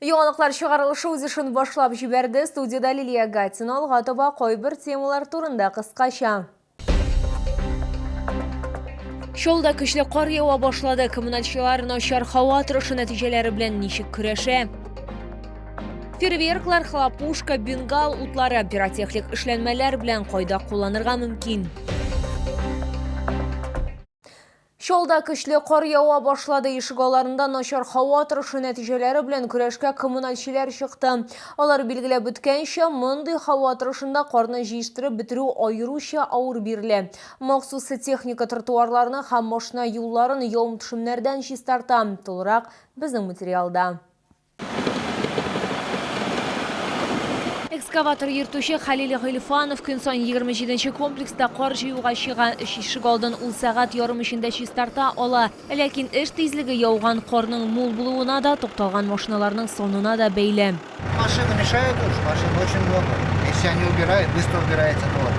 Яңалыклар чыгарылышы үз эшен башлап җибәрде. Студиядә Лилия Гатина. Алга таба кайбер темалар турында кыскача. Чаллыда көчле кар ява башлады. Коммунальчылар начар һава торышы нәтиҗәләре белән ничек көрәшә? Фейерверклар, хлопушка, бенгал утлары, пиротехник эшләнмәләр белән кайда кулланырга мөмкин? Чаллыда көчле кар ява башлады. Ишегалларында начар һава торышы нәтиҗәләре белән көрәшкә коммунальчеләр чыкты. Алар билгеләп үткәнчә, мондый һава торышында карны җыештырып бетерү аеруча авыр бирелә. Махсус техника тротуарларны һәм машина юлларын явым-төшемнәрдән чистарта. Тулырак безнең материалда. Экскаватор йөртүче Хәлил Гыйльфанов көн саен 27 нче комплекста кар җыюга чыга. Өч ишегалдын ул сәгать ярым эчендә чистарта ала. Ләкин эш тизлеге яуган карның мул булуына да, тукталган машиналарның санына да бәйле. Машины мешают уж, машин очень много. Если они убирают, быстро убирается двор.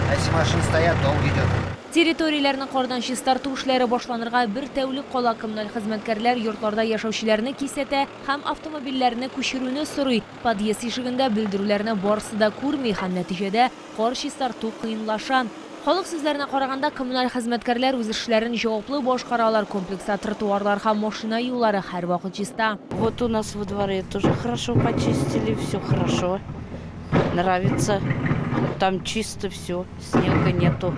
А если машины стоят, долго идет. Территорияләрне кардан чистарту эшләре башланырга бер тәүлек кала коммуналь хезмәткәрләр йортларда яшәүчеләрне кисәтә һәм автомобильләрне күчерүне сорый. Подъезд ишегендә белдерүләрне барысы да күрми һәм нәтиҗәдә кар чистарту кыенлаша. Халык сүзләренә караганда, коммуналь хезмәткәрләр үз эшләрен җаваплы башкаралар, комплекста тротуарлар һәм машина юллары һәрвакыт чиста. Вот у нас во дворе тоже хорошо почистили, все хорошо, нравится, там чисто все. Снега нету.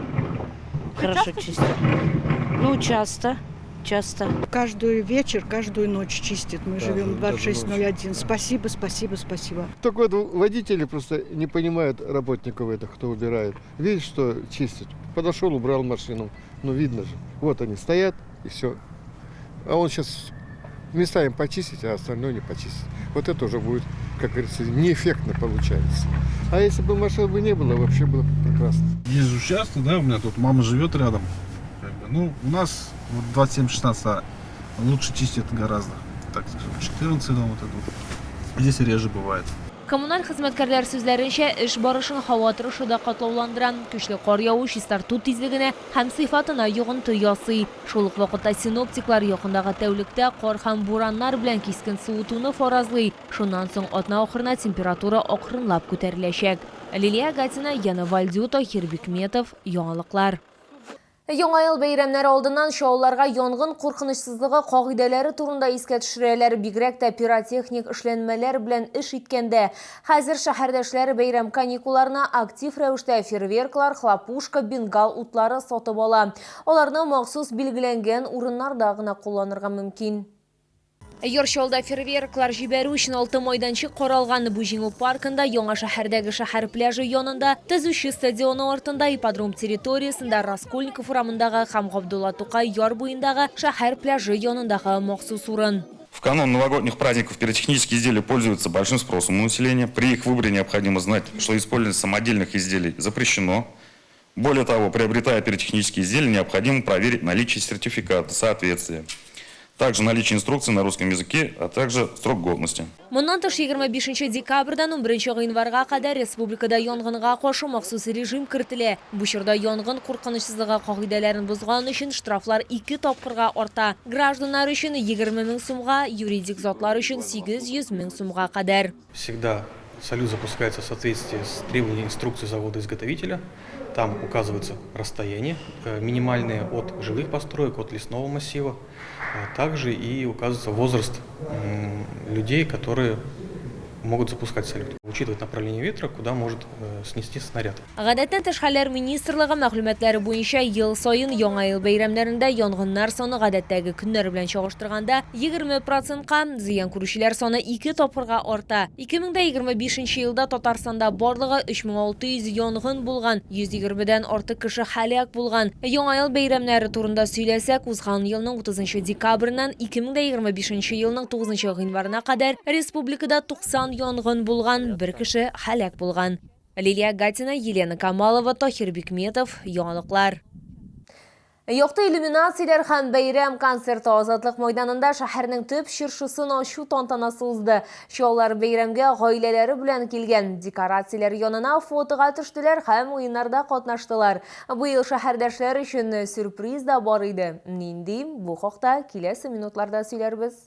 Хорошо чистят. Ну, часто, часто. Каждый вечер, каждую ночь чистит. Мы Да, живем даже ночью. 2601. Спасибо, спасибо, спасибо. Только вот водители просто не понимают работников этих, кто убирает. Видят, что чистит. Подошел, убрал машину. Ну, видно же. Вот они стоят, и все. А он сейчас местами почистить, а остальное не почистить. Вот это уже будет, как говорится, неэффектно получается. А если бы машин бы не было, вообще было бы прекрасно. Езжу часто, да, у меня тут мама живет рядом. Как бы, ну, у нас вот 27-16 лучше чистят гораздо. Так скажем, 14 дом вот это вот. Здесь реже бывает. Коммуналь хезмәткәрләр сүзләренчә, эш барышын һава торышы да катлауландыра. Көчле кар яву чистарту тизлегенә һәм сыйфатына йогынты ясый. Шул ук вакытта синоптиклар якындагы тәүлектә кар һәм бураннар белән кискен суытуны фаразлый. Шуннан соң атна ахырына температура акрынлап күтәреләчәк. Лилия Гатина, Яна Вальдю, Таһир Бикметов, Яңалыклар. Яңа ел бәйрәмнәре алдыннан чаллыларга янгын куркынычсызлыгы кагыйдәләре турында искә төшерәләр, бигрәк тә пиротехник эшләнмәләр белән эш иткәндә. Хәзер шәһәрдәшләр бәйрәм каникулларына актив рәвештә фейерверклар, хлопушка, бенгал утлары сатып ала. Аларны махсус билгеләнгән урыннарда гына кулланырга мөмкин. Яр Чаллыда фейерверклар җибәрү өчен алты майданчык каралган. Бу Җиңү паркында, Яңа шәһәрдәге шәһәр пляжы янында, Төзүче стадионы артында, ипподром территориясендә, Раскольников урамындагы һәм Габдулла Тукай яр буендагы шәһәр пляжы янындагы махсус урын. В канун новогодних праздников пиротехнические изделия пользуются большим спросом у населения. При их выборе необходимо знать, что использование самодельных изделий запрещено. Более того, приобретая пиротехнические изделия, необходимо проверить наличие сертификата соответствия. Также наличие инструкции на русском языке, а также срок годности. Моннан тыш, 25 декабрьдән 11 гыйнварга кадәр республикада янгынга каршы махсус режим кертелә. Бу чорда янгын куркынычсызлыгы кагыйдәләрен бозган өчен штрафлар ике тапкырга арта. Гражданнар өчен, 20 мең сумга, юридик затлар өчен 800 мең сумга кадәр. Всегда салют запускается в соответствии с требованиями инструкции завода-изготовителя. Там указывается расстояние э, минимальное от жилых построек, от лесного массива. А также и указывается возраст людей, которые могут запускать салют. Учитывать направление ветра, куда может э, снести снаряд. Гадәттән тыш хәлләр министрлыгы мәгълүматлары буенча, ел саен Яңа ел бәйрәмнәрендә янгыннар саны гадәттәге көннәр белән чагыштырганда 20 процентка, зыян күрүчеләр саны ике тапкырга арта. 2025 нче елда Татарстанда барлыгы 3600 янгын булган, 120 дән артык кеше һәлак булган. Яңа ел бәйрәмнәре турында сөйләсәк, узган елның 30 нчы декабреннән 2025 нче елның 9 нчы гыйнварына кадәр республикада 90 янгын булган, бер кеше һәлак булган. Лилия Гатина, Елена Камалова, Таһир Бикметов, Яңалыклар. Якты иллюминацияләр һәм бәйрәм концерты Азатлык майданында шәһәрнең төп чыршысын ачу тантанасы узды. Чаллылар бәйрәмгә гаиләләре белән килгән. Декорацияләр янына фотога төштеләр һәм уеннарда катнаштылар. Быел шәһәрдәшләр өчен сюрприз да бар иде. Нинди? Бу хакта киләсе минутларда сөйләрбез.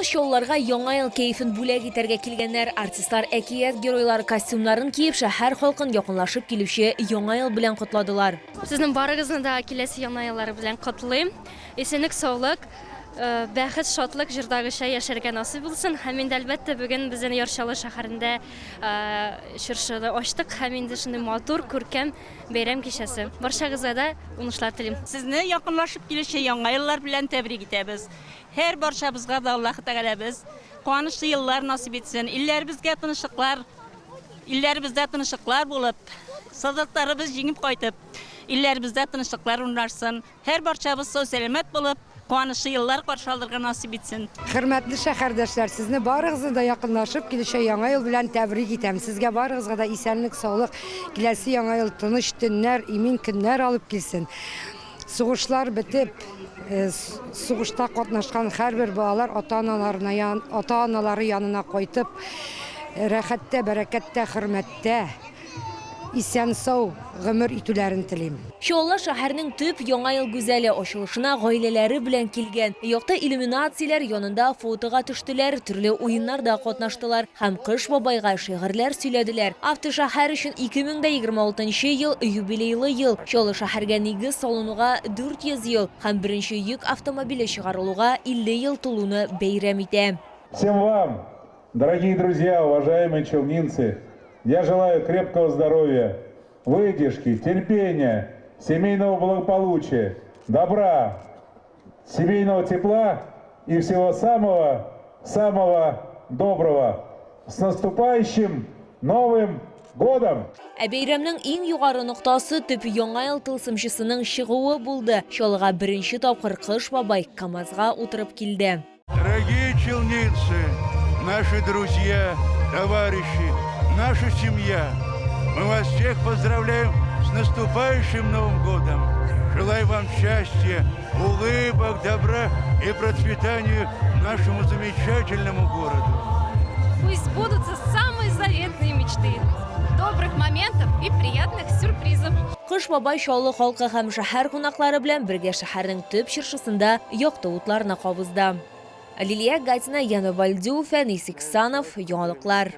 Чаллыларга Яңа ел кәефен бүләк итәргә килгәннәр. Артистлар әкият геройлары костюмнарын киеп, шәһәр халкын якынлашып килүче Яңа ел белән котладылар. Сезнең барыгызны да киләсе Яңа еллары белән котлыйм. Исәнлек, саулык, бәхет, шатлык җырдагыча яшәргә насыйп булсын. Һәм инде, әлбәттә, бүген безнең Яр Чаллы шәһәрендә чыршыны ачтык һәм инде шундый матур, күркәм бәйрәм кичәсе. Барчагызга да уңышлар телим. Сезне якынлашып килүче Яңа еллар белән тәбрик итәбез. Һәр барчабызга да Аллаһы Тәгаләбез куанычлы еллар насыйп итсен, илләребезгә тынычлыклар, илләребездә тынычлыклар булып, солдатларыбыз җиңеп кайтып, илләребездә тынычлыклар урнашсын. Һәр барчабыз сау-сәламәт булып, куанычлы еллар каршы алырга насыйп итсен. Хөрмәтле шәһәрдәшләр, сезне барыгызны да якынлашып килүче Яңа ел белән тәбрик итәм. Сезгә барыгызга да исәнлек, саулык, киләсе Яңа ел тыныч төннәр, имин көннәр алып килсен. Сугышлар бетеп, сугышта катнашкан һәрбер балалар ата-аналарына ата-аналары янына кайтып, рәхәттә, бәрәкәттә, хөрмәттә, исән-сау гомер итүләрен телим. Чаллы шәһәрнең төп Яңа ел гүзәле ачылышына гаиләләре белән килгән. Якты иллюминацияләр янында фотога төштеләр, төрле уеннарда катнаштылар һәм Кыш бабайга шигырьләр сөйләделәр. Автошәһәр өчен 2026 нчы ел, юбилейлы ел. Чаллы шәһәргә нигез салынуга 400 ел һәм беренче йөк автомобиле чыгарылуга 50 ел тулуны бәйрәм итә. Всем вам, дорогие друзья, уважаемые челнинцы, я желаю крепкого здоровья, выдержки, терпения, семейного благополучия, добра, семейного тепла и всего самого, самого доброго. С наступающим Новым годом! Ә бәйрәмнең иң югары ноктасы төп Яңа ел тылсымчысының чыгуы булды. Чаллыга беренче тапкыр Кыш бабай КАМАЗга утырып килде. Дорогие челнинцы, наши друзья, товарищи, наша семья, мы вас всех поздравляем с наступающим Новым годом. Желаю вам счастья, улыбок, добра и процветания нашему замечательному городу. Пусть сбудутся самые заветные мечты, добрых моментов и приятных сюрпризов. Кыш бабай Чаллы халкы һәм шәһәр кунаклары белән бергә шәһәрнең төп чыршысында якты утларны кабызды. Лилия Гатина, Яна Вальдю, Фәнис Иксанов, Яңалыклар.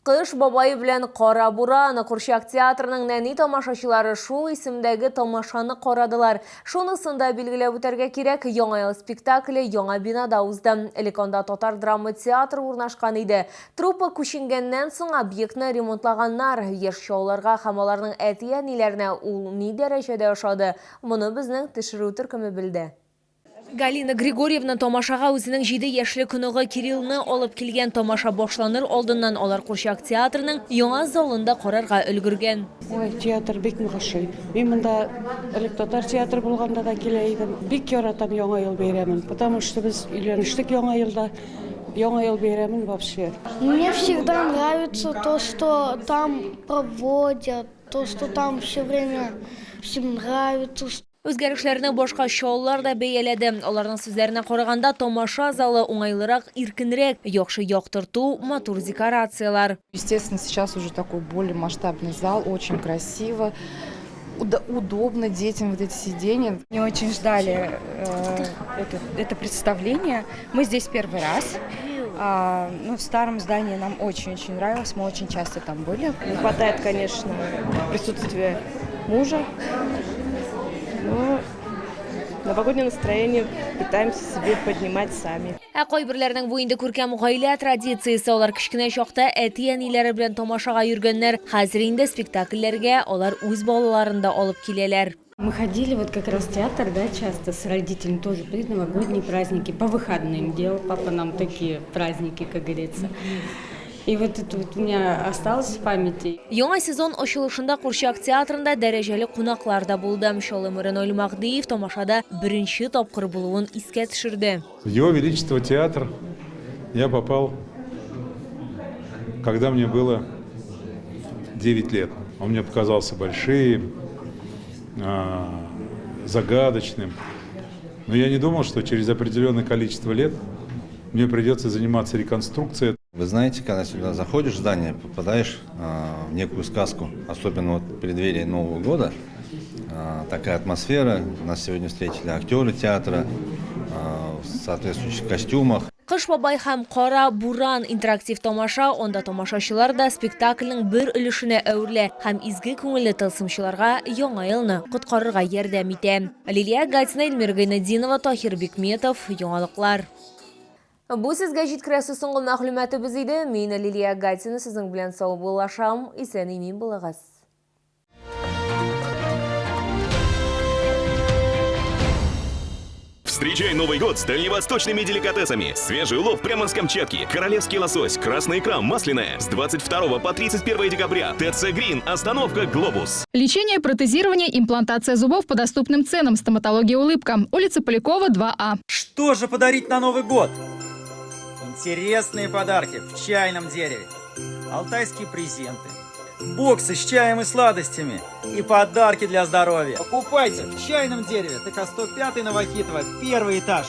Кыш бабай белән Кара буран курчак театрының нәни тамашачылары шул исемдәге тамашаны карадылар. Шунысын да билгеләп үтәргә кирәк, Яңа ел спектакле яңа бинада узды. Элек анда татар драма театры урнашкан иде. Труппа күченгәннән соң объектны ремонтлаганнар. Яшь чаллыларга һәм аларның әти-әниләренә ул ни дәрәҗәдә ошады, моны безнең төшерү төркеме белде. Галина Григорьевна тамашага үзенең җиде яшьлек оныгы Кириллны алып килгән. Тамаша башланыр алдыннан алар курчак театрының яңа залын да карарга өлгергән. Ой, театр бик нык ошый. Мин монда элек татар театры булганда да килә идем. Бик яратам Яңа ел бәйрәмен, потому что без өйләнештек Яңа елда. Яңа ел бәйрәмен вообще. Мне всегда нравится то, что там проводят, то, что там все время всем нравится. Үзгәрешләрне башка чаллылар да бәяләде. Аларның сүзләренә караганда, тамаша залы уңайлырак, иркенрәк, яхшы яктырту, матур декорацияләр. Естественно, сейчас уже такой более масштабный зал, очень красиво, удобно детям вот эти сиденья. Мы очень ждали это представление. Мы здесь первый раз. Ну, в старом здании нам очень-очень нравилось, мы очень часто там были. Не хватает, конечно, присутствия мужа, но новогоднее настроение пытаемся себе поднимать сами. Ә кайберләренең бу инде күркәм гаилә традициясе. Алар кечкенә чакта әти-әниләре белән тамашага йөргәннәр. Хәзер инде спектакльләргә алар үз балаларын да алып киләләр. Мы ходили вот как раз в театр, да, часто с родителями тоже предновогодние праздники, по выходным делал папа нам такие праздники, как говорится. И вот это вот у меня осталось в памяти. Яңа сезон ачылышында курчак театрында дәрәҗәле кунаклар да булды. Чаллы мэры Наил Мәһдиев тамашада беренче тапкыр булуын искә төшерде. В Его Величество театр я попал, когда мне было 9 лет. Он мне показался большим, загадочным. Но я не думал, что через определенное количество лет мне придется заниматься реконструкцией. Вы знаете, когда сюда заходишь в здание, попадаешь в некую сказку, особенно вот в преддверии Нового года. Такая атмосфера. Нас сегодня встретили актеры театра в соответствующих костюмах. Кыш бабай һәм кара буран интерактив тамаша, анда тамашачылар да спектакльнең бер өлешенә әверелә һәм изге күңелле тылсымчыларга Яңа елны коткарырга ярдәм итә. Лилия Гатина, Эльмира Гайнетдинова, Таһир Бикметов, Яңалыклар. Бу сезгә җиткерәсе соңгы мәгълүматыбыз иде. Мин, Лилия Гатина, сезнең белән саубуллашам. Исән-имин булыгыз. Встречай Новый год с дальневосточными деликатесами. Свежий улов прямо с Камчатки. Королевский лосось, красная икра, масляная. С 22 по 31 декабря. ТЦ Грин. Остановка Глобус. Лечение, протезирование, имплантация зубов по доступным ценам. Стоматология «Улыбка». Улица Полякова, 2А. Что же подарить на Новый год? Интересные подарки в чайном дереве. Алтайские презенты. Боксы с чаем и сладостями. И подарки для здоровья. Покупайте в чайном дереве. ТК 105 Новохитово. Первый этаж.